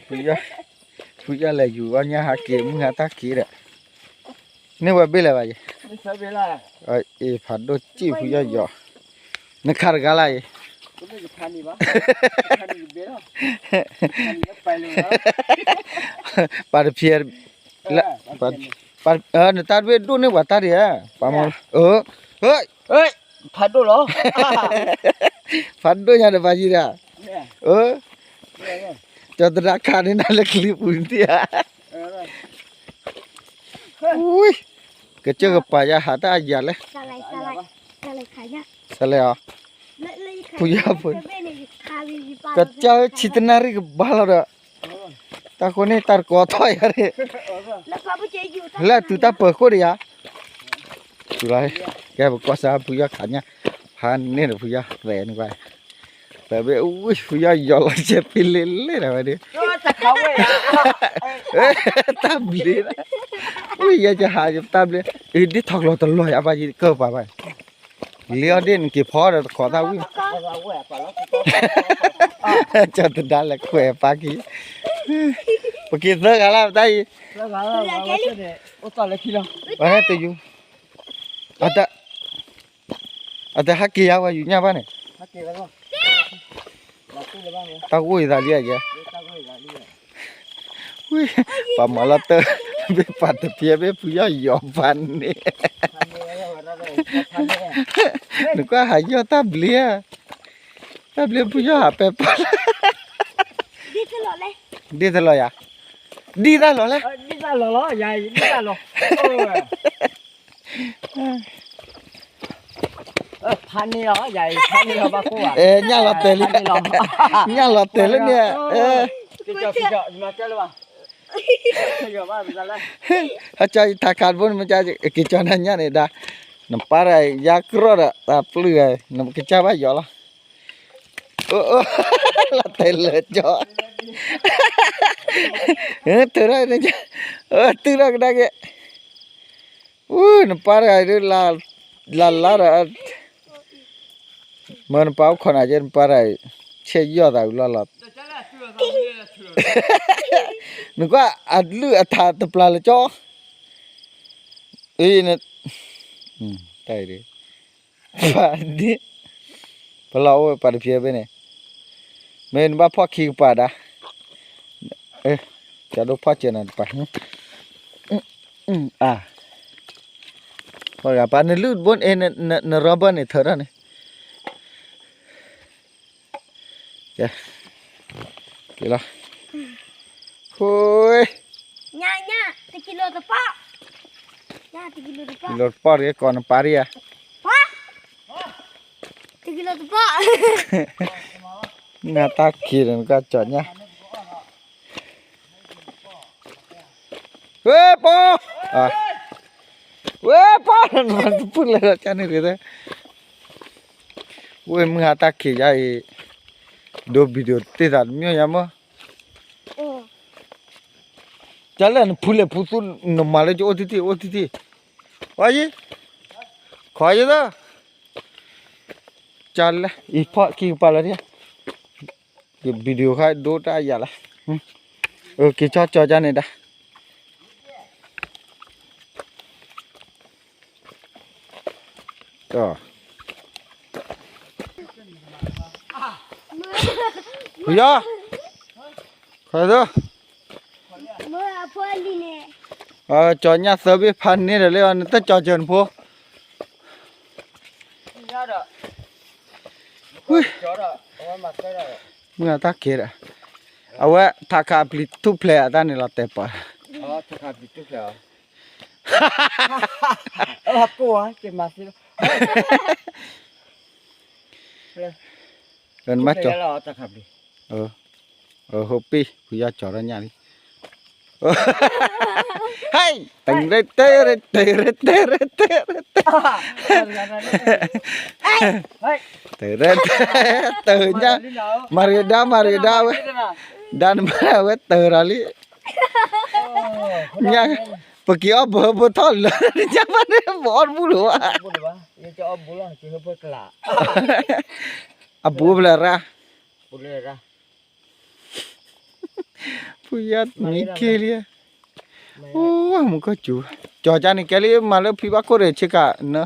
ဖုယီၢ်, ဖုယီၢ်လဲၤယူၤအီၣ်ညၣ်ဟးက့ၤ မုၢ်ဟါတၢ်ခံးဒီး, န့ၢ်ဝဲဘ့ၣ်လၢၤဘၣ်ယဲ, အ့ၣ် ဖးဒိၣ်စံၣ်ဖုယီၢ်ယီၤ, နခးတဂၤလၢ်အံၤ, ပာ်တဖျဲး, နတၢ်တဘ့ၣ်ဒိၣ်န့ၢ်ပှၤတၢ်ဒံးဧါ, ပှၤမီၤလၢ, ဖးဒိၣ်လီၤ, ဖးဒိၣ်ညါဒီးပှၤယံၤဒၣ်, ကၠီတဒၣ်ခးန့ၢ်နၤလၢကလံၤပူၤန့ၣ်ဧါ, ကစၢၢ်ကပၤယါဟးတၢ်အယၤလဲၣ်, စလဲၤအီၤ, ဖုယီၢ်ဖိ, ကစၢၢ်ဆံတနၣ်ရံၣ်ကဘၣ်လီၤဒီး, တၢ်ဃိန့ၣ်တၢ်တကိးထီၣ်ယၤန့ၣ်, လၢအတုၤတၢ်ပၢၤဃိၣ်ဒီးယၤ တုၤလီၤ, ကဲပကွၢ်စၢ်ဖုယီၢ်ခးညၣ်, ဖးန့ၢ်ဒီးဖုယီၢ်သဲးန့ၣ်ဘၣ်, သဲးဘ့ၣ်ဝံၣ် ဖုယီၢ်ယီၤလီၤစဲးဖ့လ့လ့ဒီးဝဲဒၣ်, တၢ်ဘျ့, ဝံၣ်ယဲကဟးယတၢ်ဘျ့, အ့ၣ်ဒ်ထီၣ်ကျီၤတလီၤယၤဘၣ်ယကၢၢ်ပှၤဘၣ်, လ့အီၣ်ဒ့ၣ်နက့ၤဖီဒီးတခိးသၣ်ဝံၣ်, ကၠီတဒါလဲၤခွဲးပာ်က့ၤ, ပက့ၤသၢဂၤလၢပတၢ်အံၤ, ပှၤတယူၤ, အတဟဲက့ၤယါဝဲယူၤညၣ်ဘၣ်န့ၣ်, တၢ်ဂိၢ်အံၤသးလံယဲ, ပှၤမၤလီၤတၢ်, ဘ့ၣ်ပှၤတဖျဲးဘ့ၣ်ဖုယီၢ်ယီၤဖးန့ၣ်, နကွၢ်ဟးယီၢ်တၢ်ဘျ့ဧါ, တၢ်ဘျ့ဖုယီၢ်ဟးပဲပာ်လၢ, ဒ်တလီၤယၤ, ဒ်တၢ်လီၤလဲၣ်, ဖးန့ၢ်လီၤ, ဖးန့ၢ်လီၤဘၣ်ကိးဘၣ်, အဲ ညၣ်လီၤတဲာ်လံ, ညၣ်လီၤတဲာ်လံန့ၣ်, ဟဲကၠီယထးခးတဘိန့ၣ်မ့ၢ်ကၠီ, က့ၤကၠီနၤညၣ်န့ၣ်ဒၣ်, နပၢ်တဂၤယါကြီၢ်ဒီး တၢ်ပျုၢ်ဂၤ, နကစၢ်ဘၣ်ယီၤလီၤ, လီၤတဲာ်လၢာ်ကၠီ, ထုးထီၣ်န့ၣ်, တုၤထီၣ်ကဒါက့ၤ, အူ နပၢ်တဂၤအံၤဒ် လၢ်လၢ်ဒီး, မၢနပၢ်အိၣ်ခိးနၤက့ နပၢ်တဂၤအံၤ, ဆဲးယီၢ်သးဝံၤလီၢ်လီၤ, နကွၢ်အလုၢ်အထးတပျၢ်လၢကၠီ, အံၤ, တၢ်အံၤဒ်, ပှၤန့ၣ်, ပလီၢ်အိၣ်ပှၤတဖျဲးဖဲန့ၣ်, မ့ၢ်နဘၣ်ဖီၣ်ခံကပၤဒၣ်, ကဒိၣ်ဖီၣ်စၢၤနၤတပၤ, အါ, ပှၤနလုၢ်တဘိန့ၣ်, နရၢဘၢၣ်န့ၣ်ထၢထီၣ်န့ၣ်, က့ၤလီၤ, ဃိ, ညၣ်ညၣ်, တကံလိာ်တပီၢ်, ညၣ်တကံလိာ်တပီၢ်, တကံလိာ်တပီၢ်တဂ့ၤ ကိးနပၢ်တဂၤ, တကံလိာ်တပီၢ်, နတၢ်ခံးဒီးနကကၠီညၣ်, ဝဲပီ, ဝဲပီ, နမၤတပူၤလဲၤဒီးကန့ၣ်ဂ့ၤ, ဝဲမုၢ်ဟါတၢ်ခံးယါအံၤ, ဒိ video တ့ၢ်သးတမံၤယါမၢ် ကလဲၣ်နဖုလဲၤဖုသူ နမၤလၢကအိၣ်တံၢ်တံၢ် အိၣ်တံၢ်တံၢ်, ဝါယံၤ, ခိးယံၤသၢ, ကလဲၣ် အံၤဖီၣ်ခံကပၤလၢာ်, video ခါဒိတၢ်ယၤလၢ, က့ၤကၠီကၠီကန့ၣ်ဒၣ် ဖုယီၤ, ခိးသၢ, ကၠီညၣ်သၢဘ့ၣ်ဖးန့ၢ်ဒီးလၢ နတကၠီစၢၤနဖိ, မုၢ်အတၢ်ကဲဒီး, အဝဲထးခးပျံၤထူၣ်ဖျဲးအတၢ်န့ၣ်လီၤတဲာ်ပှၤ, နမၤကၠီ, ဟိပ့ၢ် ဖုယီၤကၠီထီၣ်ညၣ်လံ, ဟဲ, တတဲတဲတဲတဲတဲတဲတဲ, တတဲတဲတဲညၣ်, မၤရံဒါ မၤရံဒါဝဲ, ဒါနမၤဝဲတၢၤဒီးလံ, ညၣ်, ပက့ၤအီၣ်ဘၢဘၢထီၣ်လၢညၣ်ဘၣ်န့ၣ် ပအီၣ်တဘူၣ်လၢၤဘၣ်, အဘူးဖျဲၣ်ရၣ်, ပူၤလၢရၣ် ဖုယီၢ်မံက့ၤလံ, အိၣ်မူကီၢ်စူၤ, ကၠီၤကၢန့ၣ်ကဲလံ မၤလၢဖံဘၣ်ခိၣ်ဒီးဆ့ကၤနၢ,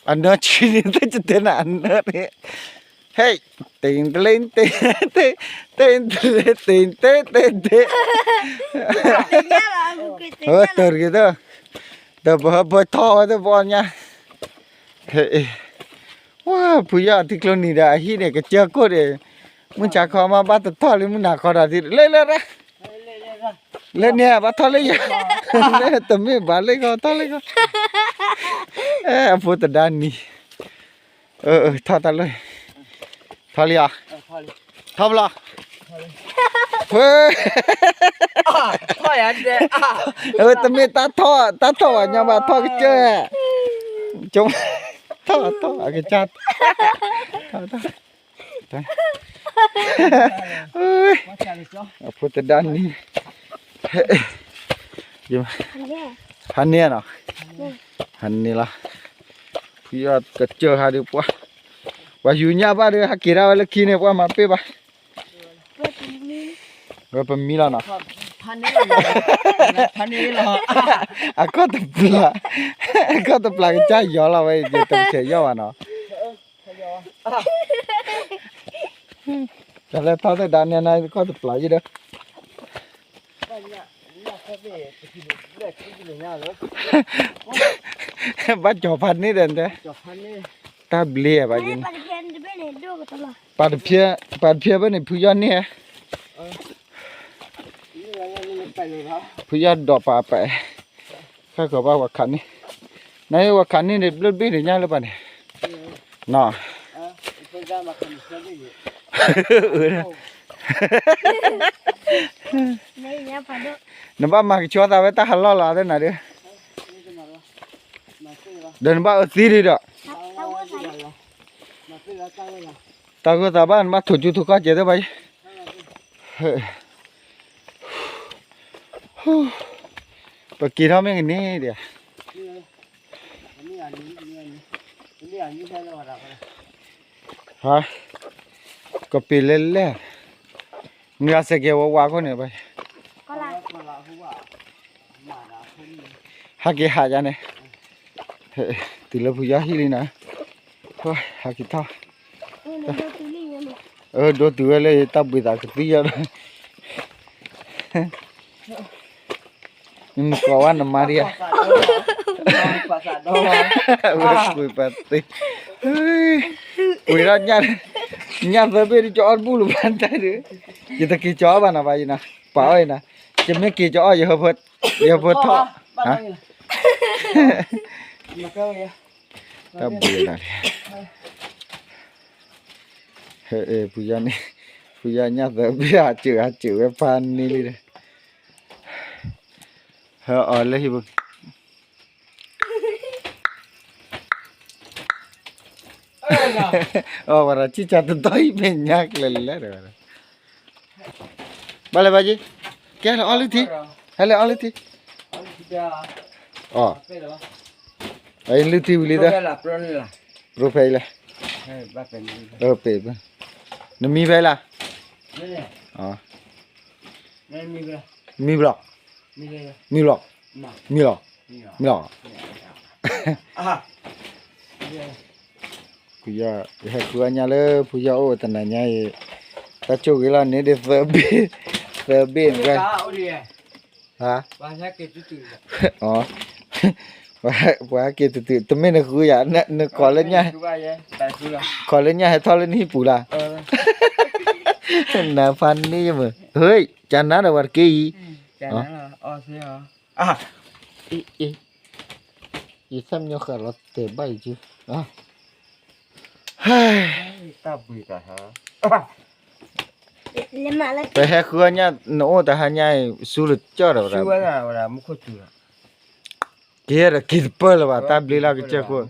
အနၢဆံန့ၣ် သ့ၣ်တတဲနၤအနၢန့ၣ်, ဟဲ, တ့တလ့တ့, တ့တလ့တ့တ့တ့တ့, တၢ်တဂ့ၤတၢ်, ဒီးပဟၢပၢထီၣ်ဝဲသ့ၣ်ပအီၣ်ညၣ် ဝါ ဖုယီၢ်ထံကျိနံၤဒီးအဟံၣ်န့ၣ် ကစၢၢ်ခိၣ်န့ၣ်, မုၢ်ဆါခီမးဘၣ်တထီၣ်လံ မုၢ်နၤခီဒီးသံ လၢလၢရၣ်, လၢန့ၣ်ဘၣ်ထီၣ်လၢယၤ, လၢတမ့ၢ်ဘၣ်လၢခီထီၣ်လၢခီ, အဖိတဒါနံၤ, ထီၣ်တၢ်လၢ, ထီၣ်လံဧါ, ထီၣ်ဘၣ်လီၤ, တမ့ၢ်တၢ်ထီၣ် တၢ်ထီၣ်ဘၣ်ညါဘၣ်ထီၣ်ကစၢၢ်, ထီၣ်ထီၣ်အကစၢ်, အဖိတဒါနံၤ, ဟါန့ၢ်နီၤ, ဟါန့ၢ်လီၤ, ဖုယီၢ်ကစၢၢ်ဟါဒီးပှၤ, ပှၤယူၤညၣ်ဘၣ်ဒီး ဟဲက့ၤဒၣ်ဝဲလၢခံန့ၣ် ပှၤမၤပ့ၢ်ဘၣ်, ဝဲပမံလီၤနီၤ, အခီၣ်တပျၢ်, အခီၣ်တပျၢ်ကစၢ်ယီၤလီၤဝဲ ယတပဆဲးယီၢ်ဘၣ်နီၤ တၢ်လၢထီၣ်သ့ၣ်ဒါန့ၣ် နခီၣ်တပျၢ်ယံၤဒီး, ဘၣ်ကၠီၤဖးန့ၣ်ဒီးတဲ, တၢ်ဘျ့ဘၣ်ယံၤန့ၣ်, ပာ်တဖျဲး, ပာ်တဖျဲးဘၣ်န့ၣ် ဖုယီၢ်န့ၣ်, ဖုယီၢ်ဒိးပာ်ပာ်, ခဲကီးဘၣ်ဝဲခးန့ၣ်, နဝဲခးန့ၣ်န့ၣ် ဘျၢဘ့ၣ်န့ၣ်ညါလၢပှၤန့ၣ်, နီၤ နဘၣ်မၤကဆှီသးဝဲတၢ်ဟးလီၢ်လီၤသ့ၣ်နၤဒီး, ဒီးနဘၣ်အၢသံဒံးဒီး, တၢ်ဂိၢ်သးဘၣ်နဘၣ်ထိၣ်ကၠူထိၣ်ခီၣ်စဲးသ့ၣ်ဘၣ်ယံၤ, ပက့ၤထီၣ်မ့ၢ်ကန့ၣ်ဒီး, ဟါ, ကပ့ၤလဲၣ်လဲၣ်, နဂၤစဲးကဲၤဝဲဝါခိၣ်န့ၣ်ဘၣ်, ဟးက့ၤဟးယါန့ၣ်, တုၤလၢဖုယီၢ်ဟံၣ်လံနၤ, ဟးက့ၤထီၣ်, ဒိတုၤဝဲလၢတၢ်ဘှံးသးကသံယီၤဒီး နမ့ၢ်ကိးဝဲနမါဒံးဧါ, ဝဲကွံာ်ပှၤသ့, ကွံာ်ထီၣ်ညၣ်, ညၣ်သၢဘ့ၣ်ဒ်ကၠီအီၣ်တဘူၣ်လၢၤဘၣ်တၢ်ဒီး, ယတက့ၤကၠီအီၣ်ဘၣ်နီၤဘၣ်ယံၤနီၤ, ပာ်အီၣ်အံၤနီၤ, ယမ့ၢ်က့ၤကၠီအီၣ် ယဟၢဖၢထီၣ်, တၢ်ဘှံးနၤလံ, ဖုယီၢ်န့ၣ်, ဖုယီၢ်ညၣ်သၢဘ့ၣ်ဟးစၢၤဟးစၢၤဝဲဖးန့ၢ်လံဒီး, ဟဲအီၤလၢဟံၣ်ပူၤ, အီၤဝဲဒၣ် ကံၢ်ကၢတတီၢ်အံၤမ့ၢ်ညါကျဲလဲၣ်ဒီးဝဲဒၣ်, ဘၣ်လဲၣ်ဘၣ်က့ၤ, ကဲလဲၤအီၣ်လုၢ်ထံ, ဟဲလဲၤအီၣ်လုၢ်ထံ, အီၣ်, လုၢ်ထံဝံၤလံဒီး, ပြိဖဲအံၤလဲၣ်, ပ့ၤ, နမံဖဲအံၤလၢ်, မံဘျီ, မံဘျီ, မံလီၤ, မံလီၤ, ဖုယီၢ်, ယဟဲဃုအီၣ်ညၣ်လၢဖုယီၢ်အိၣ်တနၤညါအံၤ, တၢ်ဆိၣ်ဂ့ၤလီၤန့ၣ်ဒီးသၢဘ့ၣ်, သၢဘ့ၣ်န့ၣ်, ဟါ, ပှၤဟဲက့ၤတုၤတုၤ, တမ့ၢ်နဃုယၤ, နကိးလၢညၣ်, ကိးလၢညၣ်ဟဲထီၣ်လၢနဟံၣ်ပူၤလၢ်, နဖးန့ၢ်ယမုၢ်, ဟ့ၣ်, ကနၤဒီးဝဲတက့ၢ်အံၤ, ယသၣ်မညီဃာ်လီၤတဲာ်ဘၣ်အံၤက့, ပဟဲဃုအီၣ်ညၣ် နအိၣ်တဟါညါအံၤ ဆူလၢကၠီၣ်ဒီးဝဲဒၣ်, က့ၤဒီးက့ၤတပၢၢ်လၢၤဘၣ် တၢ်ဘျ့လၢကစၢၢ်ခိၣ်,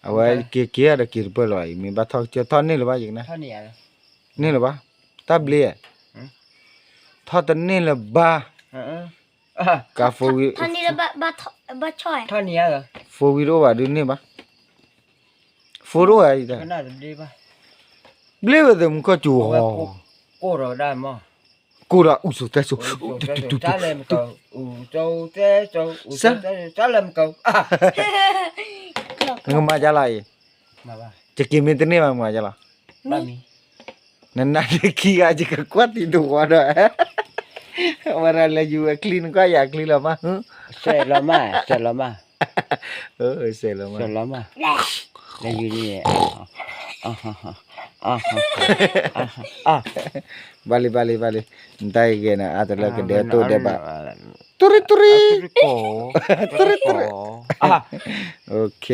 အဝဲက့ၤက့ၤဒီးက့ၤတပၢၢ်လၢၤဘၣ်အံၤ မ့ၢ်ဘၣ်ထီၣ်ကစၢၢ်ထီၣ်န့ၢ်လၢၤဘၣ်ယကနၣ်, န့ၢ်လၢၤဘၣ်, တၢ်ဘျ့, ထီၣ်တန့ၢ်လၢၤဘၣ်, ကါ phone ဝံၤ, phone ဝံၤတအိၣ်ဘၣ်ဒုးန့ၢ်ဘၣ်, phone တအိၣ်ဘၣ်, ဘျ့ဝဲသ့ၣ်မူခီၣ်စူၤဟီ, ကိၢ်ဒီးအူစိၤသဲစိၤ, ကမၤဒ်လဲၣ်အံၤ, ယက့ၤမ့ၢ်တန့ၢ်ဘၣ်မၤဒ်လဲၣ်, နနၤတခံဂၤယကကွၢ်တံၤတဝီဒီး, ဝဲဒၣ်လဲၤယူၤဝဲချံနကွၢ်ယၤချံလီၤမး, စဲးလီၤမး, စဲးလီၤမး, စဲးလီၤမး, လဲၤယူၤန့ၣ်, ဘၣ်လံ ဘၣ်လံ ဘၣ်လံ, နတၢ်ဂ့ၤဂ့ၤန့ၣ် အါတလၢကဒဲတိၢ်ဒဲးဘၣ်, တရံးတရံး, တရံးတရံး, OK.